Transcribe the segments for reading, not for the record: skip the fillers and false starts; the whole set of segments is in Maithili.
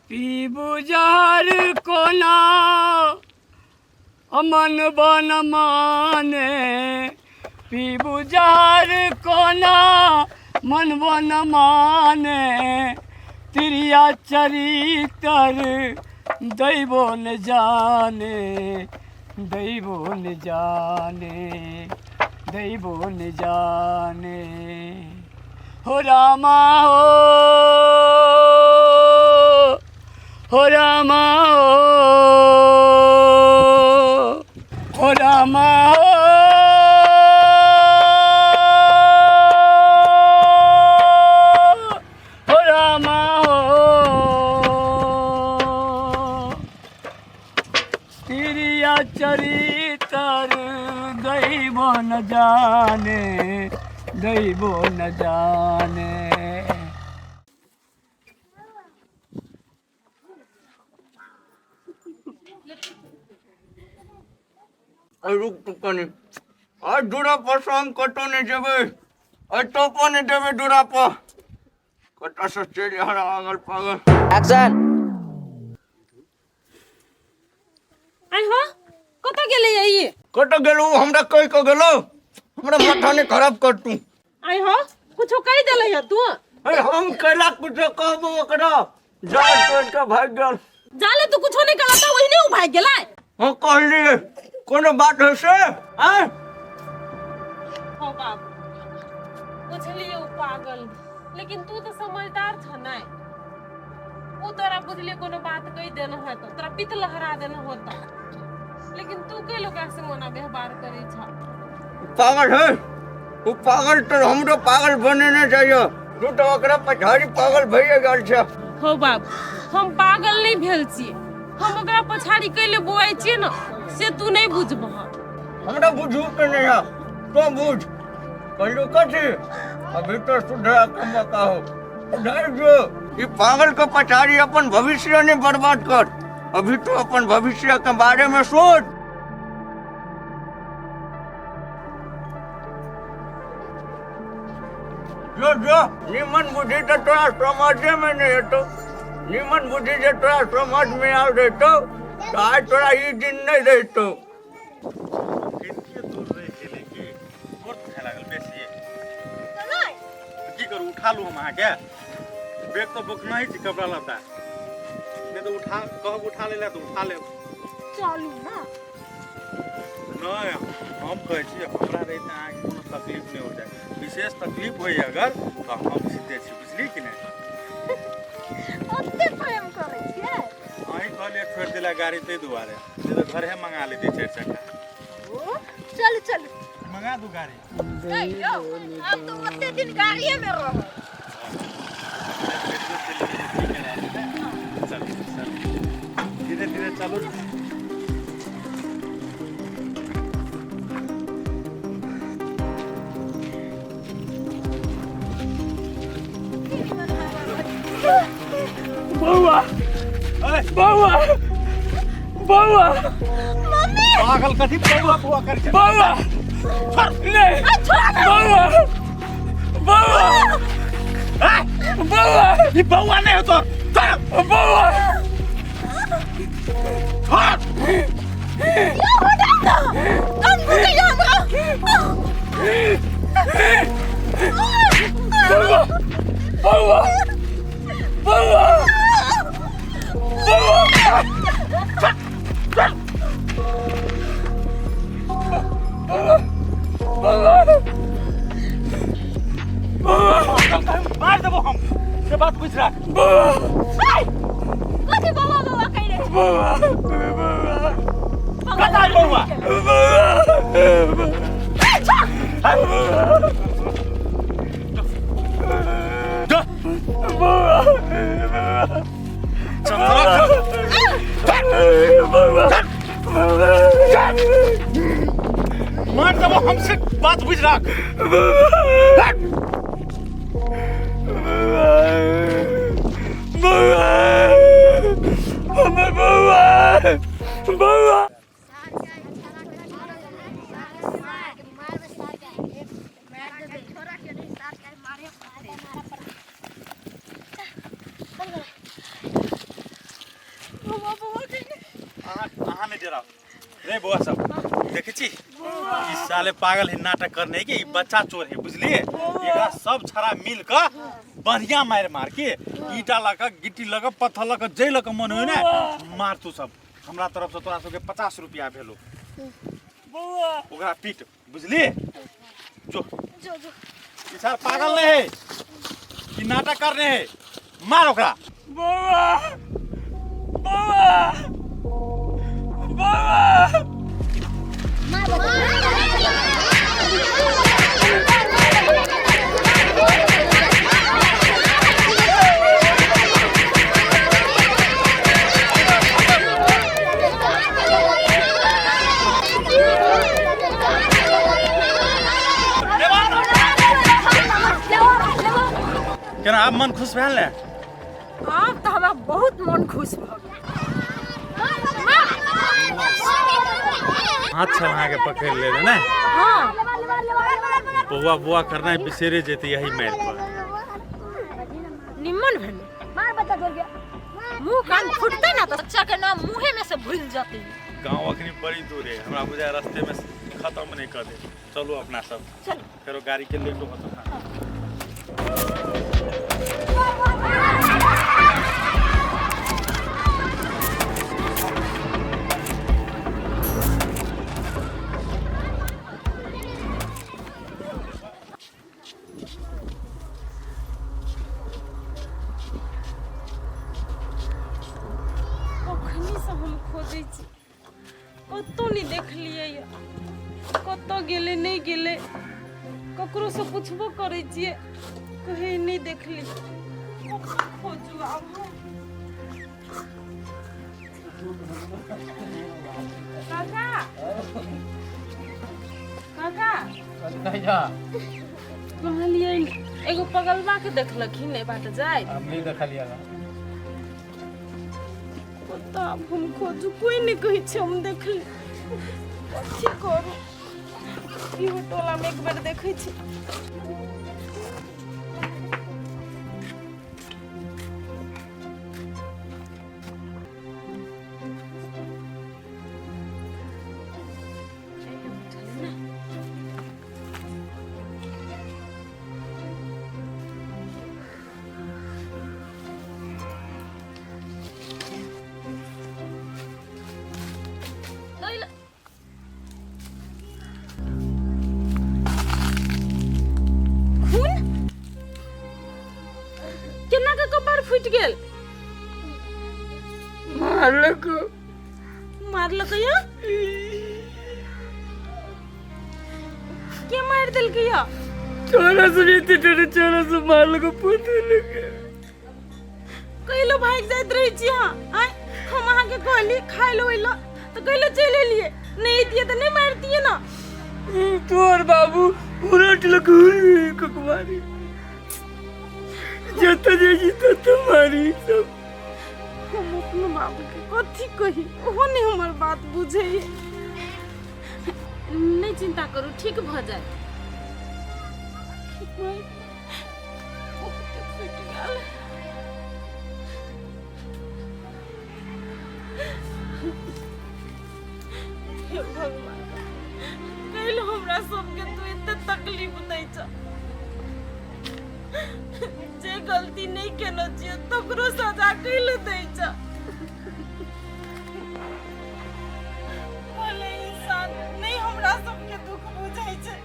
पीबू जहर कोना अमन बन माने पीबू जहर कोना मन बन माने तिरिया चरितर दैबो न जाने दैबो न जाने दैबो न जाने हो रामा हो हो रामा हो हो रामा हो हो रामा हो तिरिया चरितर दैव न जाने दैव न जाने। रुक तू कनी आ दूरा पर से हम कतौ नहि जेबै, एतौ पर नहि जेबै दूरा पर, कतऽ से चलि आयल अगल पागल। एक्शन। आइ हो, कतऽ गेलै ई? कतऽ गेलौ? हमरा कहि कऽ गेलौ, हमरा माथा नहि खराब कर तू। आइ हो, कुछो कहि देलै है तू? अरे हम कैला कुछो कहबो ओकरा, जा तोड़ के भागि गेल। जाले तू कुछो नहीं कहला त ओहिने उ भागि गेलै। हम कहलियै कोनो बात होइ से आँय? हो बाबू, बुझलियै उ पागल, लेकिन तू तऽ समझदार छ नै। उ तोरा बुझलियै कोनो बात कहि देने होतौ, तोरा पित्त लहरा देने होतौ, लेकिन तू कैल ओकरा संग ओना व्यवहार करै छ? पागल है ओ, पागल तऽ हमरो पागल बनेने जाइए, तू तऽ ओकरा पछाड़ी पागल भइए गेल छै। हो बाबू, हम पागल नहीं भेल छियै। हम ओकरा पछाड़ी कैले बौआइ छियै ने, से तू नहीं बुझबह। हमरा बुझू के नहीं है, तो बुझ कहलू कथी। अभी तो सुधरा के मौका हो, सुधर जो। ई पागल के पछाड़ी अपन भविष्य नहीं बर्बाद कर, अभी तो अपन भविष्य के बारे में सोच। जो जो निमन बुद्धि तो तोरा समाजे में नहीं हेतो, निमन बुद्धि जे तोरा समझ में आल रहतो तो आज तोरा ई दिन नहीं रहतो। कनिए दूर रहि गेलै कि गोर दुखाय लागल बेसी। की करू, उठा लू हम अहाँके? बैग तऽ बोकना ही छी, कपड़ा लत्ता नहि तऽ उठा कहब, उठा ले तऽ उठा लेब। चलू ना। नहि, हम कहै छी हमरा रहिते अहाँके कोनो तकलीफ नहि हो जाए, विशेष तकलीफ होइए अगर तऽ हम सीधे छी, बुझलियै कि नहि? ओते प्रेम करै छियै? अहीं कहलियै छोड़ि देला गाड़ी ताहि दुआरे, नहि तऽ घरे मंगा लेती चारि चक्का। ओ चलू चलू। मंगा दू गाड़ी। नहीं यौ, आब तऽ ओते दिन गाड़िए में रहब। चलू चलू, धीरे धीरे चलू। बौआ, बौआ, बौआ। मम्मी। पागल, कथी बौआ बौआ कर छै? बौआ नहीं, बौआ, बौआ, बौआ। ई बौआ नहीं हो तो बौआ। यौ हटाउ ना, कान फूटैया हमरा। बौआ, बौआ, बौआ, बौआ, बौआ, बौआ। मार देबो हम, से बात बुझ राख। बौआ। कथी बौआ बौआ कहि रहल? बौआ, बौआ। कतऽ है बौआ? बौआ। जो। बौआ। चल चल। बौआ, बौआ। मार देबो हमसे, बात बुझ राख। बौआ, हमर बौआ, बौआ। अहाँ अहाँ नहि डराउ रे बौआ सब देखै छी ई साले पागल है नाटक करने के ई बच्चा चोर है बुझलिए एकरा सब छड़ा मिल के बढ़िया मार मार के ईटा लऽ के गिट्टी लऽ के पत्थर लऽ के जै लऽ के मन होय ने मार तू सब। हमरा तरफ से तोरा सबके 50 रुपया भेलो। ओकरा पीट बुझलिए। जो जो जो ई सार पागल नहीं है, ई नाटक करने है, मार ओकरा। बौआ बौआ बौआ। केना आब मन खुश भेल ने? आब तऽ हमरा बहुत मन खुश भऽ गेल। हाथ सब अहाँके पकड़ि लेने ने? हाँ। बौआ बौआ करनाइ बिसरे जेतै यही मारि पर। निम्मन भेलै। मुंह कान फुटतै ना तऽ बच्चा के नाम मुँहे में से भूल जेतै। गाँव अखनी बड़ी दूर है, हमरा बुझाय रास्ते में खत्म नहीं कर दे। चलू अपना सब, चलू फेरो गाड़ी के लेटो होतो। कखनीसँ हम खोजै छी, कतहु नहि देखलियै। कतऽ गेलै नहि गेलै, ककरोसँ पुछबो करै छियै, कहै नहि देखली। कतऽ खोजू आब हम? काका काका कहलियै एगो पगलबा के देखलखिन एहि बाट जाय? हम नहीं देखलियै। कतऽ आब हम खोजू? कोई नहि कहै छै हम देखली। कथी करू? इहो टोलामे एक बेर देखै छी। खून केना के कपार फूटि गेल? मारलक। मारलक या के मारि देलकै या? चोरा से एते डरे चोरा से मारलक पुतलक। कैलो भागि जाइत रहै छी अहाँ? आँय, हम अहाँके कहली खाइ लए ओइला तऽ कैलो चलि एलियै। नहि अइतियै तऽ नहि मारितियै ने। तोहर बाबू उलटलक कुमारी, जतऽ जाइ छी ततऽ मारी सब। हम अपनो बाबूके कथी कही, ओहो नहि हमर बात बुझैए। नहि चिन्ता करू, ठीक भऽ जायत। बहुते फुटि गेल। हे भगवान, कैल हमरा सबके तू एते तकलीफ दै छ? जे गलती नहि केने छियै तकरो सजा कैल दै छ? भले इंसान नहि हमरा सबके दुख बुझै छै,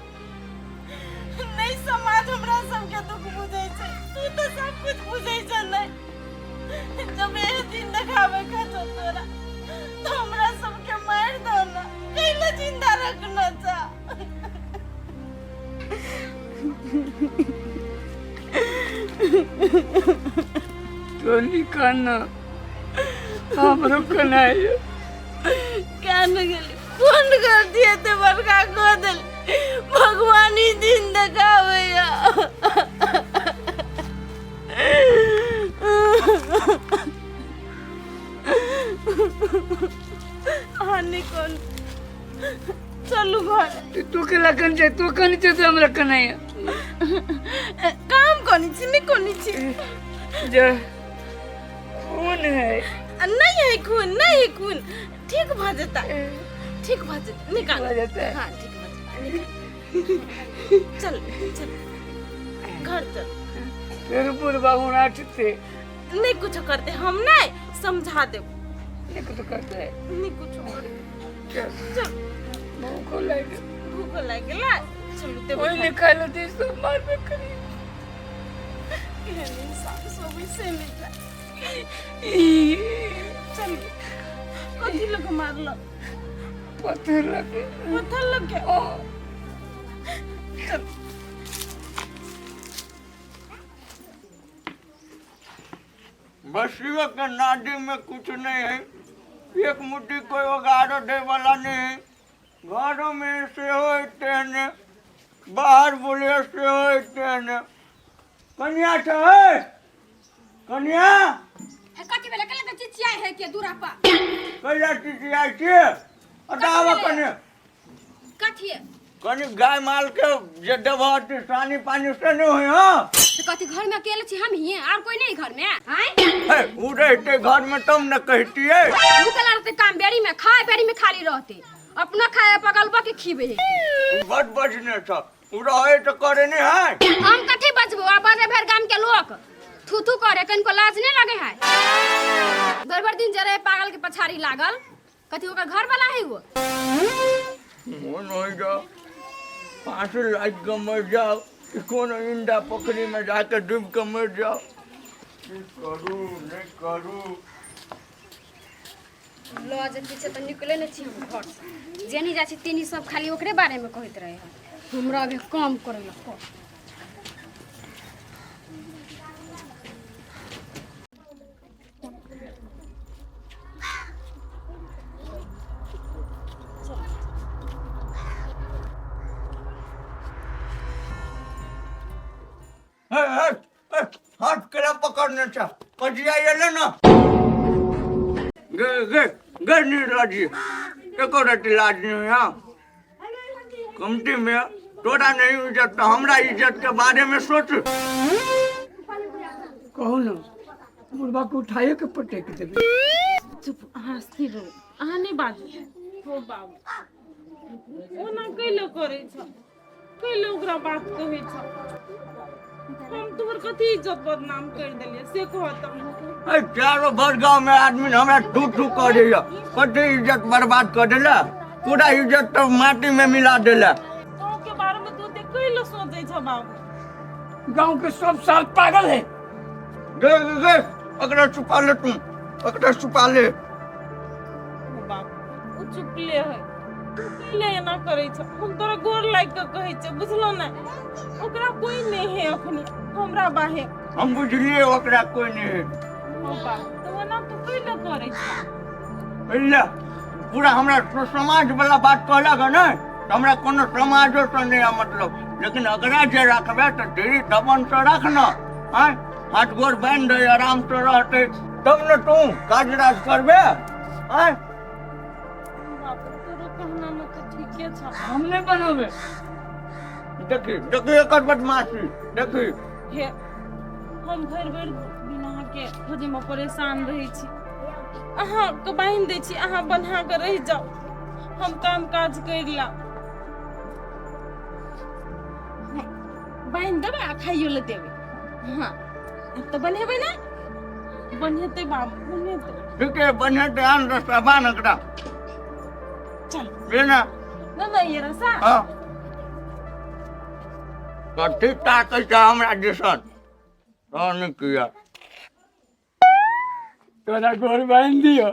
नहि समाज हमरा सबके दुख बुझै छै, तू तऽ सब कुछ बुझै छ। नहि जब एह दिन देखाबै के छौ तोरा तऽ हमरा सबके मारि दो ना, कैले जिंदा रखना चा? तोनी काना हमरो कनाइ। क्या न गेली? कोन गलती एते बड़का कऽ देल भगवान ही दिन देखाबैया? अहाँ नहि कोन, चलू घर। तू के लगन छै, तू कनी छै से हमरा कनाइ। काम कनी छी, नहि कनी छी। जे खून है। नहीं है खून, नहीं है खून। ठीक भऽ जेतै, ठीक भऽ जेतै, निकाल। भऽ जेतै? हाँ, ठीक भऽ जेतै, निकाल। चल चल, घर चल। फेर बुढ़बा उनाटते। नहीं कुछ करते, हम नहीं समझा देब। नहीं कुछ करते। नहीं कुछ करते। चल। चल। भूखो लाग। भूख लाग गेलै, चलू ते। कोई नहीं खाए लेते, सब मारबे करी। केहन इंसान सब से नहीं। चल, कथी लोग मारलक? पत्थर लगे। पत्थर लग गया? ओ। चल। बसियो के नादी में कुछ नहीं है, एक मुट्ठी कोई ओगारो दे वाला नहीं है। घरों में सेहो एते ने, बाहर बोलिए सेहो एते ने। कनिया छै? कनिया। हे, कथी भेलै? केला तऽ चिचियाइ है के दूरा पर? कैला चिचियाइ छियै? अटाबऽ कनि। कथी? कनि गाय माल के जे देबह तऽ सानी पानी से नहि होइ। हँ। तऽ कथी, घर में अकेले छी हम ही, आर कोई नहीं घर में आय? हे, उ रहिते घर में तब ने कहितियै। उ केला रहते काम बेरी में, खाए बेरी में खाली रहते, अपना खाए पगलबा के खीबे है। उ बड बजने छ, उ रहे तऽ करे नहि है। हम कथी बजबो? आ बजे भर गाम के लोग थू थू करे, कनिको लाज नहीं लगे है? भर भर दिन जरे पागल के पछाड़ी लागल। कथी ओकर घर वाला है वो? मोन होइ जा फांसी लागि कऽ मरि जाओ कि कोनो इंडा पोखरी में जाके डूबि कऽ मरि जाओ। की करू, नहि करू। लऽ जे पीछे तऽ निकले नहि छी हम घर से। जेनी जाइ छी तेनी सब खाली ओकरे बारे में कहैत रहे है। हमरा अभी काम करे ला कह। हे, हे, हे, हाथ केना पकड़ने छ? पजिया एले न गे गे गे। निर्लज्जी, एको रति लाज नहीं है। हाँ, कमती में तोरा नहीं इज्जत तो हमरा इज्जत के बारे में सोच। कहू ने, बुढ़बा के उठाइए के पटक देबै। चुप, अहाँ स्थिर रहू, अहाँ नहि बाजू। हो बाबू, ओना कैले करै छ? कैले ओकरा बात कहै छ? हम तोहर कथी इज्जत बदनाम कर देलियै से कह तऽ। अरे, चारो भर गांव में आदमी हमरा थू थू करैया। कते इज्जत बर्बाद कर देला, पूरा इज्जत तो माटी में मिला देला। गाँव के बारे में तू ओते कैले सोचै छ बाबू? गांव के सब साल पागल है। गे गे गे, ओकरा छुपा ले, तुम ओकरा छुपा ले। हो बाबू, ओ चुपले है, तू कैले एना करै छ? हम तोरा गोर लागि कऽ कहै छियै, बुझलो ने, ओकरा कोई नहीं है अखनी हमरा बाहे। हम बुझलिए, ओकरा कोई नहीं है। हो बाबू, तऽ ओना तू कैले करै छ? बुझले, पूरा हमरा समाज वाला बात कहलक है ने, तऽ हमरा कोनो समाजो से नहीं है मतलब, लेकिन अगरा जे रखबे तऽ धीरे दबन से रखना आँय, हाथ गोर बान्हि दे, आराम से रहते तब ने तू काज राज करबे आँय। बाबू, तोरो कहना में तऽ ठीके छ। हम नहीं बनोगे। देखी देखी, एकर बदमाशी देखी। हे, हम भरि भरि दिन अहाँके खोजैमे परेशान रहै छी। अहाँके बान्हि दै छी, अहाँ बन्हा कऽ रहि जाउ, हम काम काज करि लेब। बान्हि देबै आ खाइयो लए देबै। हँ, तऽ बन्हेबै ने? बन्हेतै बाबू, बन्हेतै। ठीक है, बन्हेते। आन रस्ता, बान्ह एकरा। चल। ले ना। ना ना, ये रस्सा। हाँ, कथी ताकै छै हमरा दिसन? तहन किया? तोरा गोर बांध दियो।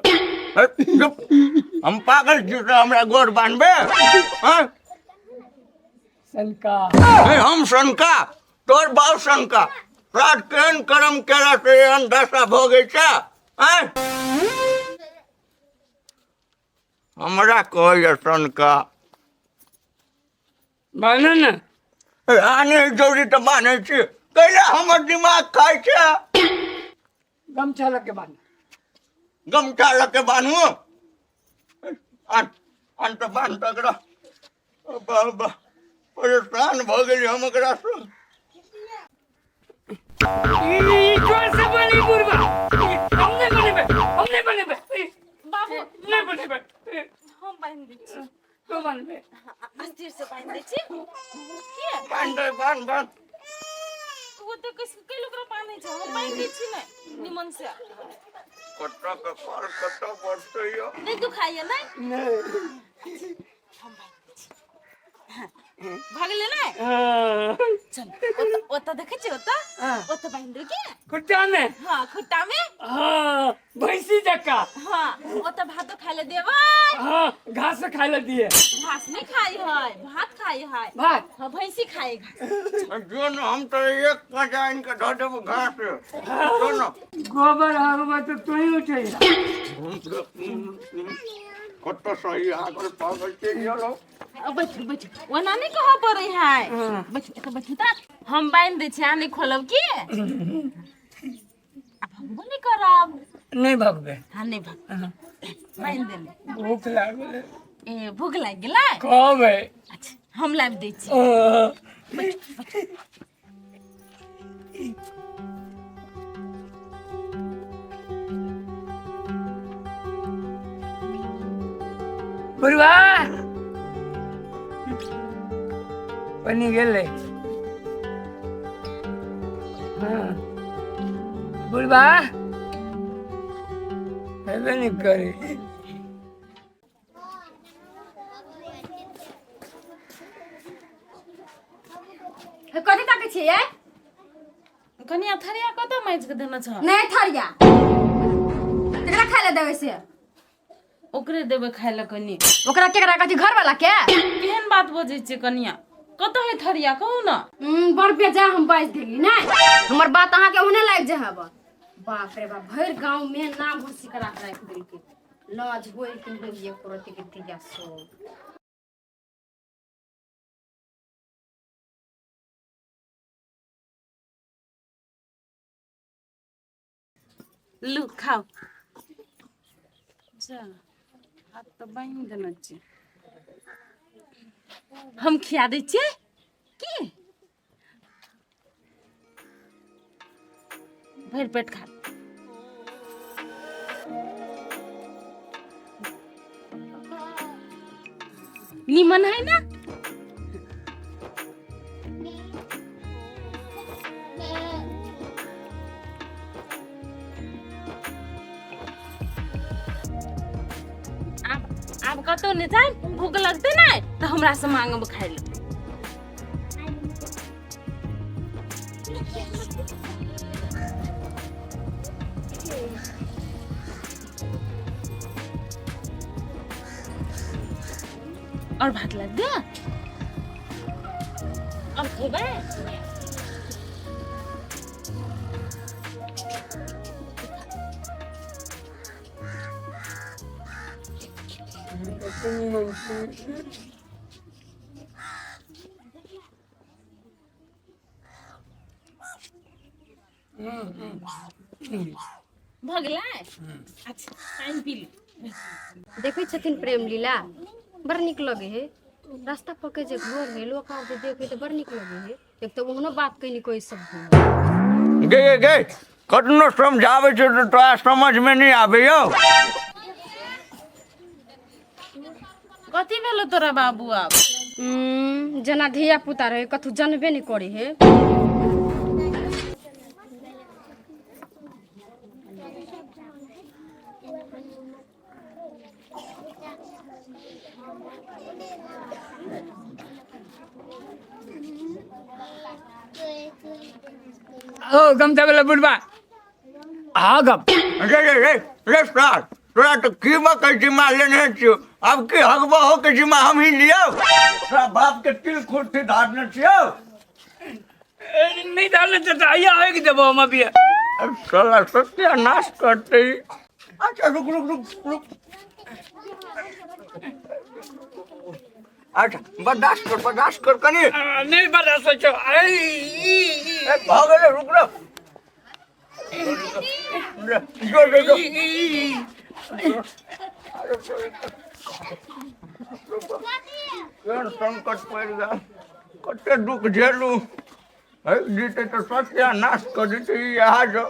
हे, चुप। हम पागल छी तऽ हमरा गोर बान्हबे? हाँ? सनका। हे, हम शंका? तोर बाप शंका। तोरा केहन कर्म केला से एहन दशा भऽ गेल छै? आँय, हमरा कहैया शंका। बान्ह ने। आने जरूरी तऽ बान्है छी, कैला हमर दिमाग खाइ छै? गमछा लग के बांध। गमछा लऽ के बान्हू? आन आन तऽ बान्ह तऽ एकरा। वाह वाह, परेशान भऽ गेली हम एकरा सँ। ई जोर से बनी बुढ़बा। हम नहीं बनेबे, हम नहीं बनेबे। बाबू। नहीं बनेबे। बान्हि दै छी। तो बान्हबे। अस्थिर से बान्हि दै छी के। बान्ह दे, बान्ह बान्ह। ओ तऽ कैसे कैल ओकरा बान्है छै, हम बान्हि दै छी ने निमन से। कत्ता के कल कत्ता बढ़तै यौ। नहि दुखाइए? नहि। नहि। हम बान्हि दै छी। भऽ गेलै ने? हाँ। चल, ओतऽ ओतऽ देखै छियै, ओतऽ। हाँ। ओतऽ बान्हि देबै की? खुट्टा में। हाँ, खुट्टा में। हाँ, भैंसी जक्का। हाँ, ओतऽ भातो खाय लए देबै। हाँ, घास खाय ले दिए। घास नहि खाइ है, भात खाइ है। भात। हाँ, भैंसी खाइ घास। जो न हम तो एक पाँचा आनि के धऽ देबो घास, जो न। गोबर हगबा तो तू ही उठे। कत्तो सही आगल पागल चलि गेलौ। बैठू बैठू, ओना नहि कहऽ पड़ै है। बैठू, एतऽ बैठू तऽ हम बान्हि दै छी। अहाँ नहि खोलब की? आ भगबो नहि करब। नहीं भगबे। हाँ, नहि भग, बान्हि देली। भूख लागल। ए, भूख लागि गेलै? कहबै। अच्छा, हम लाबि दै छी। बुढ़वा बनि गेलै। हाँ, बुढ़वा हेबे नहि करै। हे, कथी ताकै छियै? कनिया, थरिया कतऽ माजि के देने छ? नहि, थरिया केकरा खाय लए देबै से? ओकरे देबै खाय लए कनि। ओकरा केकरा? कथी, घर वाला के? केहन बात बजै छियै कनिया? कतऽ है थरिया, कहू ने। बड़ बेजा हम बाजि देली ने। हमर बात अहाँके ओहने लागि जाय हब। बाप रे बाप, भरि गाँव में नाम हंसी करा के राखि देलकै। लाज होय कि होइए करत के दिया सब। लू, खाओ। जा, हाथ तऽ बान्हि देने छियै। हम खिया दै छियै की, भरि पेट खा। निमन है ना? आब आब कतौ नहि जाय। भूख लगतै ने तऽ हमरा से मांगब खाय लए। और भात लग गया और खेबै। भऽ गेलै? अच्छा, पानि पी ली। देखै छथिन प्रेम लीला, बड़ नीक लगे है। रास्ता पके जे घर है, लोक आर जे देखे तऽ बड़ नीक लगे है। एक तऽ ओहनो बात कहीं कोई सब। गे गे गे, कतनो समझाबै छै तऽ तोरा समझमे नहि आबै यौ। कथी भेलो तोरा बाबू आब? जेना धिया पुता रहे, कथू जनबे नहि करे है। ओ गमछा वाला बुढ़बा, आ गप। रे रे रे रे सार, तोरा तऽ कीमत के जिम्मा लेने छियौ, आब की हगबो हो के जिम्मा हम ही लियौ? तोरा बाप के तिल खुर्सी धारने छियौ। नहीं डालने चाचा, आइया आएगी देबो हम अभी। अब साला सत्यानाश करते। अच्छा, रुक रुक रुक रुक। अच्छा, बर्दाश्त कर, बर्दाश्त कर कनी। नहीं बर्दाश्त होइ छौ। ए, भऽ गेलै, रुक रे। रे, जो जो जो। केहन संकट पड़ि गेल, कते दुख झेलू। जीते तऽ सत्यानाश कऽ देतै। इएह जो